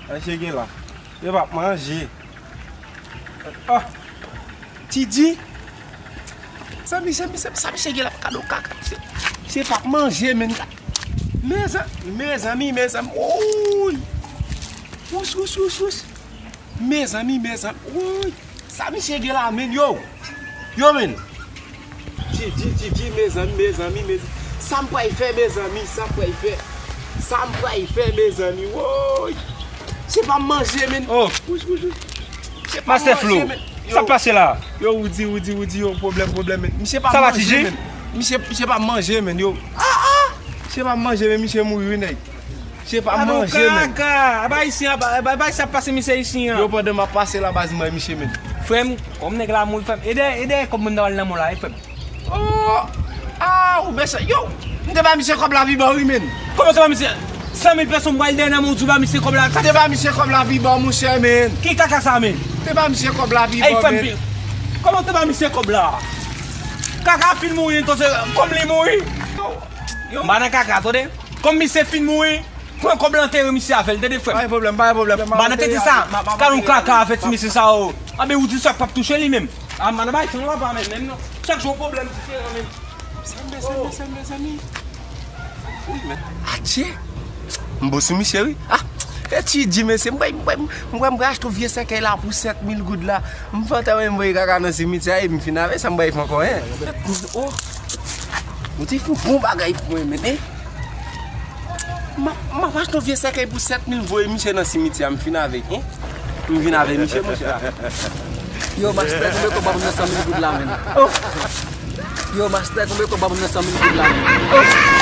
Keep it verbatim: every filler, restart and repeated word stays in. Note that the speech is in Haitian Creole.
Sa misye gen la? Yo p ap manje. Ah! Ti di. Sa misye, misye, sa misye gen la, kado kaka. Misye, misye p ap manje, menn. Mezan-, mezanmi, mezanmi. Wouy! Wouch, wouch, wouch, wouch. Mezanmi, mezanmi. Wouy! Sa misye gen la, menn, yo? Yo, menn. Ti di, ti di, mezanmi, mezanmi, mezanmi. Sa m pral fè, mezanmi, sa m pral fè. Sa m pral fè, mezanmi, woy. Se pa manje, menn. Oh. Wouch, wouch, wouch. Se pa Master manje, Flo, menn. Sa k pase la? Yo, Woody, Woody, Woody, yo, pwoblèm, pwoblèm, menn. Misye pa manje, menn. Misye, misye pa manje, menn, yo. Ah, ah. Misye pa manje, menn, misye mouri, wi, nèg. Misye pa manje, menn. Kaka, aba isi, aba, aba, aba, sa k pase misye isi an? Yo, pandan m ap pase la, baz, mwen, misye, menn. Frè m, kòm nèg la mouri, frè m. E dèyè, e dèyè kòb mwen nan al nan mò la, e frè m. Oh! Ah, ou mechan. Yo! M te ba misye kòb la pi ba wi, menn. Kòman te ba misye? San mil peso m pral dèyè nan men w, ou di w ba misye kòb la. M te ba misye kòb la pi ba, monchè, menn. Ki kaka sa, menn? Te ba misye kòb la pi ba, menn. Kòman te ba misye kòb la? Kaka fin mouri, entonse, kòm li mouri. M pa nan kaka, tande. Kòm misye fin mouri, pran kòb la antere misye avè l, tande, frè m. Pa gen pwoblèm, pa gen pwoblèm. M pa nan tete sa. Kado kaka avè ti mesye sa yo. Anben, ou di sa p ap touche li menm. A, m pa nan bay tan la pa menm, menm non. Chak jou pwoblèm diferan menm. Sa mezanmi, sa mezanmi. Wi, men. Atye. M bon sou misye, wi. Ah, e ti di, mesye, m kwè, m kwè, m kwè m pral achte vye sèkèy la pou sèt mil goud la. M fè antanmen m voye kaka nan simityè, epi m fin avè sa m bay fè ankò, en. Sèt mil, oh. Ou te fè bon bagay pou mwen, men, en. M ap, m ap achte yon vye sèkèy pou sèt mil voye misye nan simityè, m fin avè, en. M vin avè misye, monchè. Yo, mastè, konbyen kòb ba m nan san mil goud la, menn? Oh. Yo, mastè, konbyen kòb ba m nan san mil goud la, menn? Oh.